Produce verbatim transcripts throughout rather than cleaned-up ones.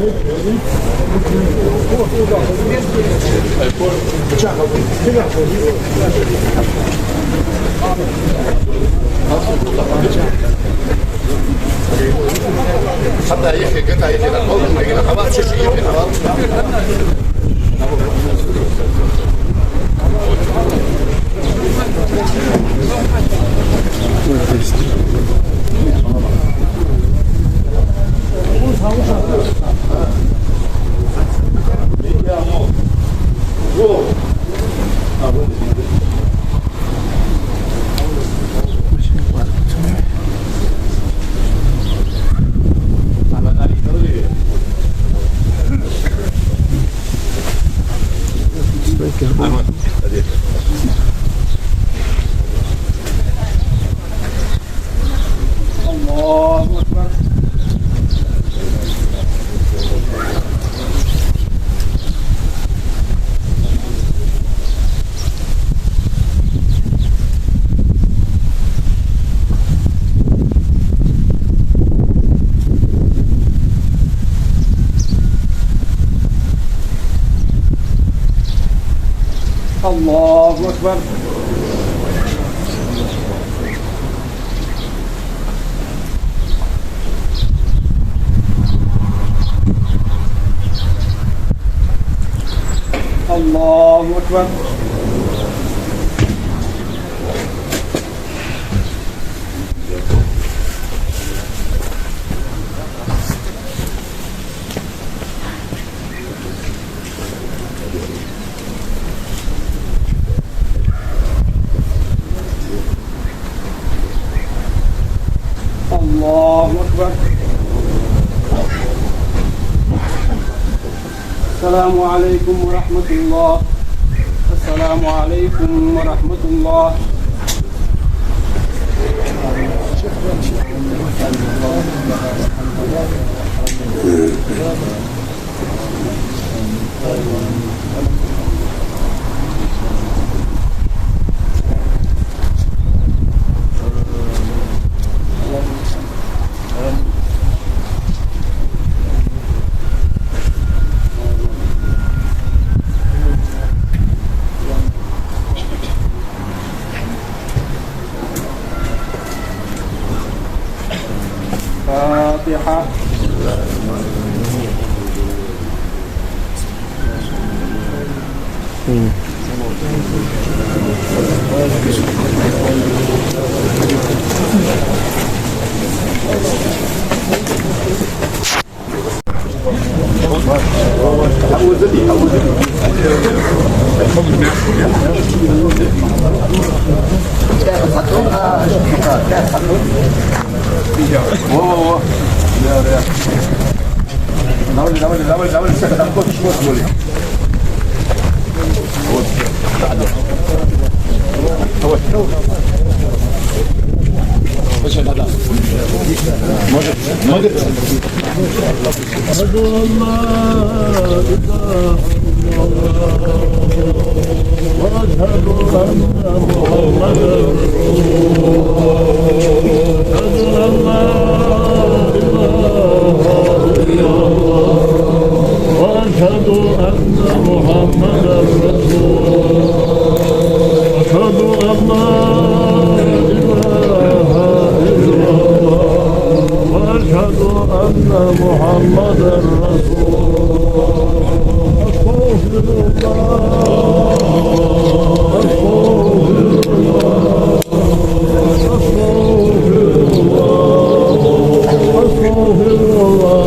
الله أكبر. الله أكبر. الله أكبر. الله أكبر. السلام عليكم ورحمة الله. السلام عليكم ورحمة الله. الفاتحة. Во, во, во. Давай, давай, давай, давай, давай, давай, давай. Вот. Давай. Может, может. أشهد أن لا إله إلا الله وأشهد أن محمدا رسول الله. أشهد أن لا إله إلا الله وأشهد أن محمدا رسول الله. أشهد أن لا إله إلا الله وأشهد أن محمدا رسول الله. أستغفر الله. أستغفر الله.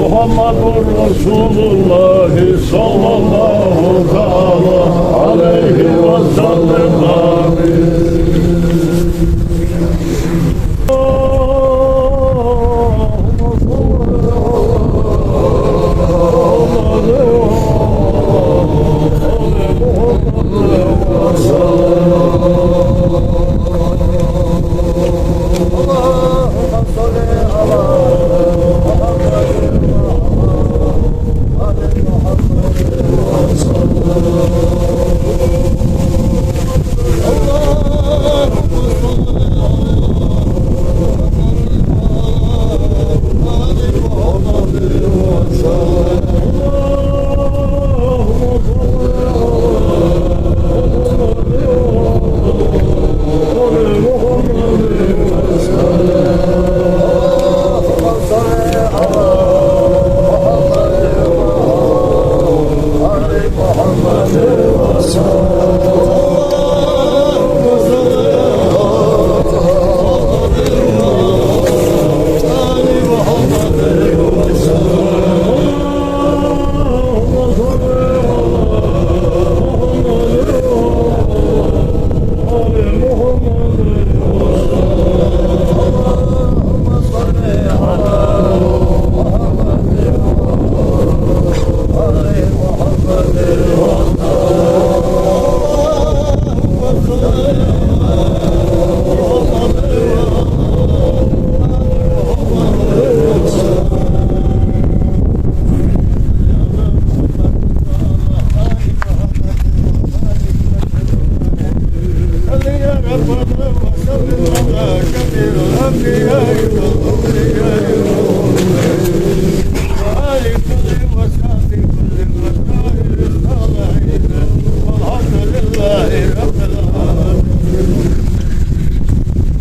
محمد رسول الله صلى الله تعالى عليه وسلم. آمين.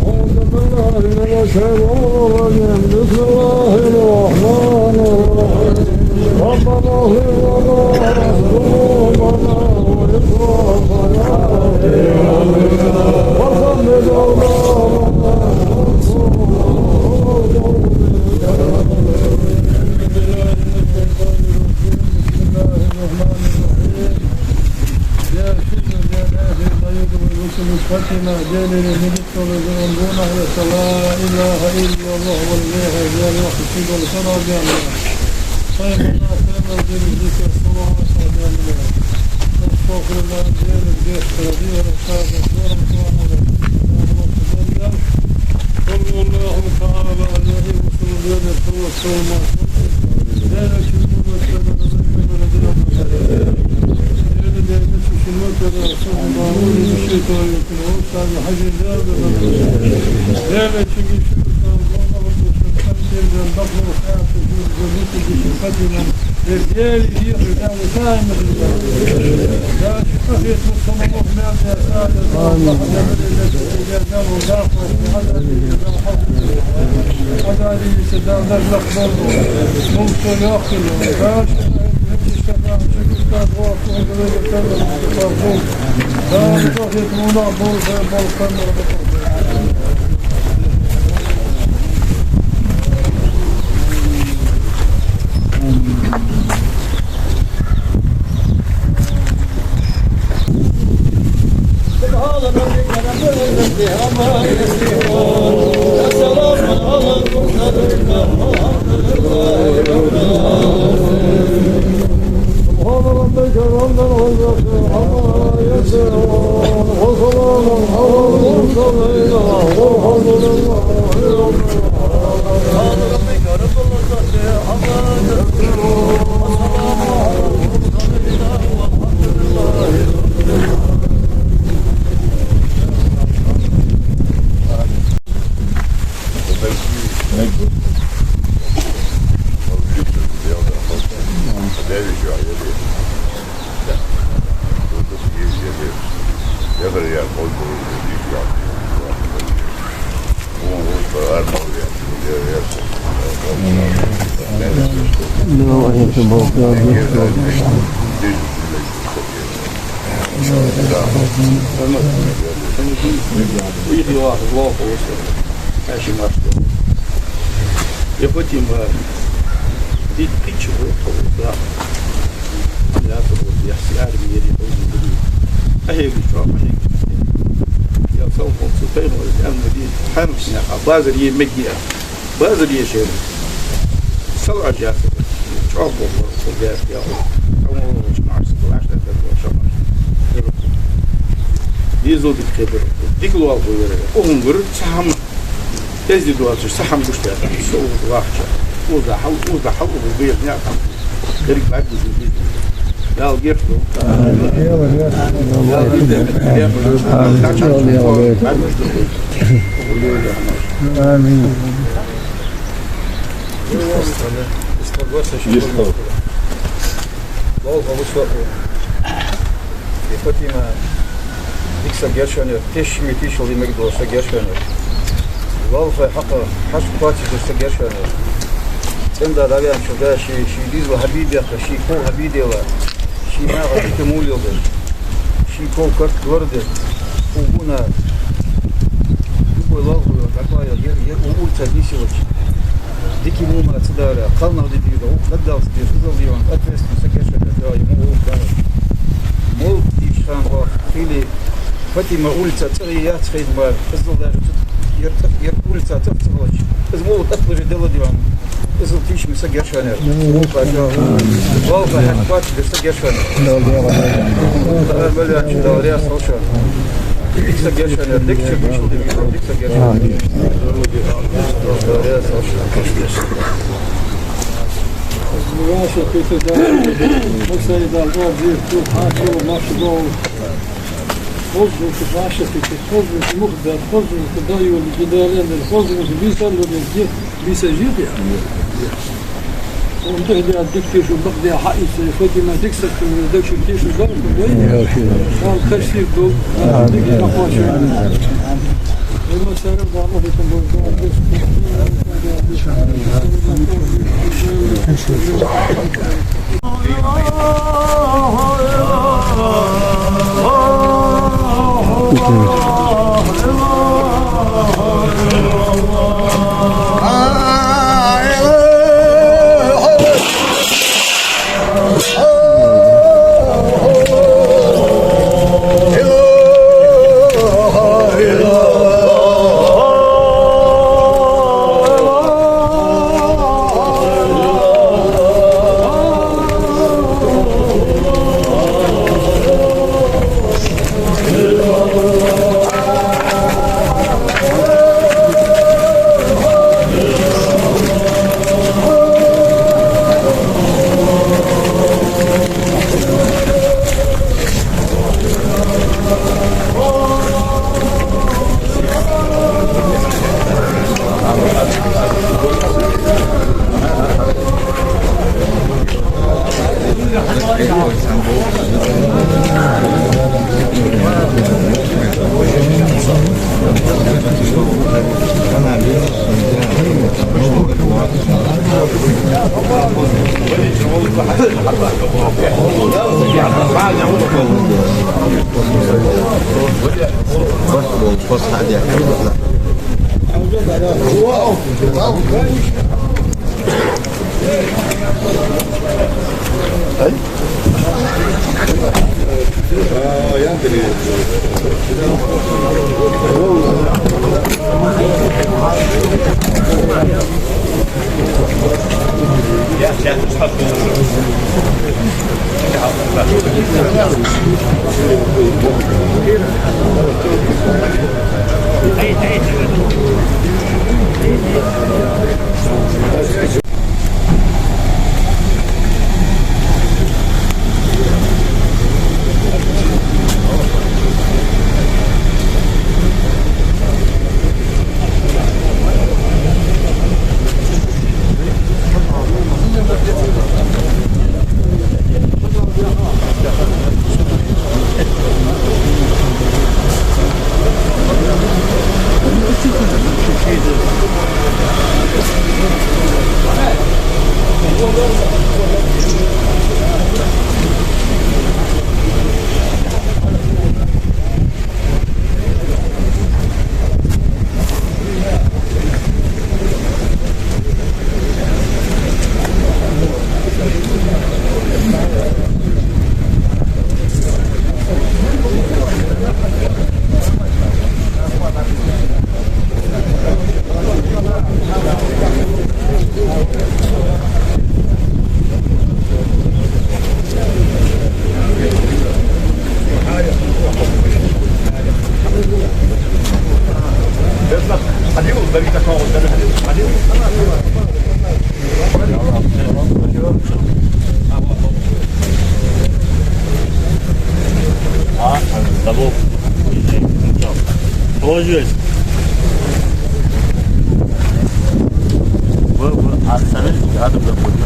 أعوذ بالله من الشيطان الرجيم. بسم الله الرحمن الرحيم. ربنا اغفر لنا ذنوبنا وإسرافنا في أمرنا وثبت أقدامنا. بسم الله الرحمن الرحيم. يا سيدنا، يا ناصر، يا طيب، والرسل، الفاتحة، جليل، المجد، والرضوان، دون أهل الصلاة، لا إله إلا الله، والله، يا الله، سيد الصلاة، يا الله. طيب الله، طيب الدين، الذكر، الصلاة، والسلام، يا الله. أستغفر الله، جليل، الجيش، رضي الله، تعالى، ورحمة الله، يا الله، تبارك. صلى الله تعالى عليه وسلم، يا رسول الله، صلى الله عليه وسلم. Ихи вахар лоха вуса. Хьаьший марш. Я Фатима, дит кхича ву тхо да. Ам яцар ву, яхси арми ери хозу буду. Ахеги чо, ахеги. Я салхо, цу пайхамар, ам ди, хьамсня, а базар е мегги. Базар е шер. Сал ажа яцар. Чо бохор, хозу яц, я. Ам ву, чмарс, лаш да, да, шамар. Дизу дик хебер. Дик луал ху вера. Ухун гур, цхьа хӀама. Эздий доацаш, цхьа хӀама гуш даьд. Со укхаза вахача. Укхаза хьал, укхаза хьал, укхаза бер, наькъа. Дерриг бӀаргагуш да. Дала гешт долда. Амин. Амин. Лол, Абу Саид. Я Фатима, дика саг гершваьннав, тешшаме тийшал димаг дола саг гершваьннав. Лалхой хьакъ, хьашт кхоачаш саг гершваьннав. ЦӀенда дӀаваьннача да ший, ший дизал хьабийдехка, ший кхов хьабийдела, ший нагӀа дика мулил деш, ший кхов карт лар деш, у гуна, любой лалхо, дӀакхоаял, ер, ер у улица дисилача. Дика мума ца дара, кхалнах дитира, укх дагадалца деза, иззал дийван, ответственность саг гершваьннав, ему улица дара. Мол дийша хана вах, хили Фатима улица цӀагӀа яц хейна мара, иззал даже цу ер цӀа-, ер улица цӀагӀа ца хилча, из мол тӀаккха лежа дела дийван, иззал тийшаме саг гершваьннав. Валха хьакъ кхоачаш саг гершваьннав. Ар мел ваьннача Дала раьза хилва шоана. Дика саг гершваьннав, дика чу дийшал димаг, дика саг гершваьннав. Дала раьза хилва шоана. Ваша, Петр, да, Мусаи, да, да, дир, ту, хачо, машу, да. Хоза вуса башха тике, хоза вуса мух баь, хоза вуса дайоли гидален, хоза вуса бийсан луде, бийсан жиде. Он тӀехьа дика тешал бакъде хьаийца, Фатима дика саг хинна, дагчу тешал бакъ хинна. Дала кхача сийрда долда, дика дӀакхоачаш. Иман сарар Дала хӀукум болба. А, а, столов. Положилось. Вы, вы, а сами рядом заходите.